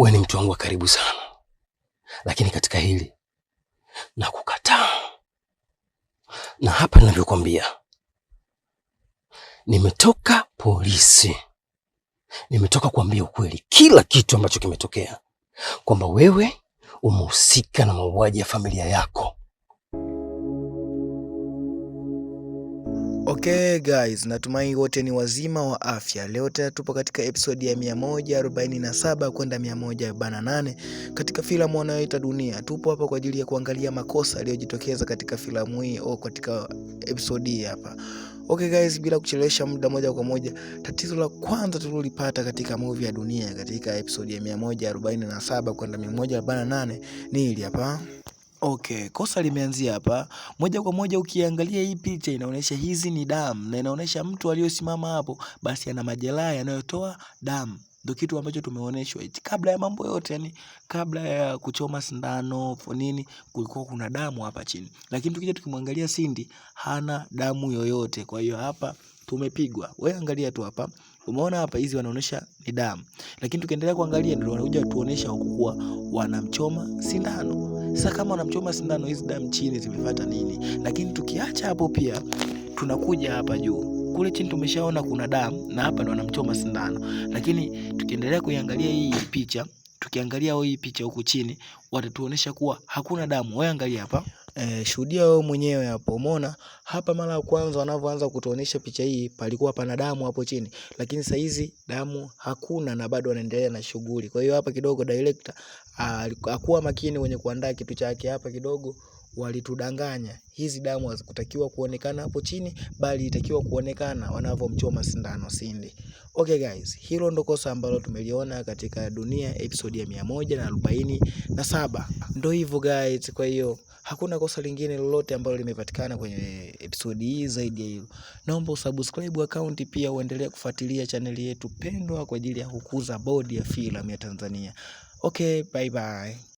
Wewe ni mtu wangu wa karibu sana, lakini katika hili nakukataa. Na hapa ninavyokuambia, nimetoka polisi, nimetoka kuambia ukweli, kila kitu ambacho kimetokea, kwamba wewe umehusika na mauaji ya familia yako. Okay guys, natumai wote ni wazima wa afya. Leo tena tupo katika episode ya 147 kwenda 148 katika filamu wanayoita Dunia. Tupo hapa kwa ajili ya kuangalia makosa yaliyojitokeza katika filamu hii au katika episode hii hapa. Okay guys, bila kuchelewesha muda, moja kwa moja, tatizo la kwanza tulilopata katika movie ya Dunia katika episode ya 147 kwenda 148 ni hili hapa. Okay, kosa limeanzia hapa. Moja kwa moja ukiangalia hii picha inaonyesha hizi ni damu na inaonyesha mtu aliyosimama hapo basi ana majeraha yanayotoa damu. Ndio kitu ambacho tumeonyeshwa hichi. Kabla ya mambo yote, yani kabla ya kuchoma sindano nini, kulikuwa kuna damu hapa chini. Lakini tukija tukimwangalia Cindy hana damu yoyote. Kwa hiyo hapa tumepigwa. Wewe angalia tu hapa. Umeona hapa hizi wanaonyesha ni damu. Lakini tukiendelea kuangalia ndio wanakuja tuonesha huku kuwa wanamchoma sindano. Sasa kama wanamchoma sindano, hizi damu chini zimefuata nini? Lakini tukiacha hapo pia tunakuja hapa juu. Kule chini tumeshaona kuna damu na hapa ndo wanamchoma sindano. Lakini tukiendelea kuiangalia hii picha, tukiangalia hii picha huku chini watatuonesha kuwa hakuna damu. Wewe angalia hapa. Shuhudia wewe mwenyewe hapo. Umeona hapa mara ya kwanza wanavyoanza kutuonesha picha hii palikuwa pana damu hapo chini, lakini sasa hizi damu hakuna na bado wanaendelea na shughuli. Kwa hiyo hapa kidogo director hakuwa makini kwenye kuandaa kitu chake. Hapa kidogo walitudanganya, hizi damu hazikutakiwa kuonekana hapo chini, bali itakiwa kuonekana wanavomchoma sindano Cindy. Okay guys, hilo ndo kosa ambalo tumeliona katika Dunia episode ya 147. Ndo hivyo guys, kwa hiyo hakuna kosa lingine lolote ambalo limepatikana kwenye episode hii zaidi ya hilo. Naomba usubscribe account, pia uendelee kufuatilia chaneli yetu pendwa kwa ajili ya kukuza bodi ya filamu ya Tanzania. Okay, bye bye.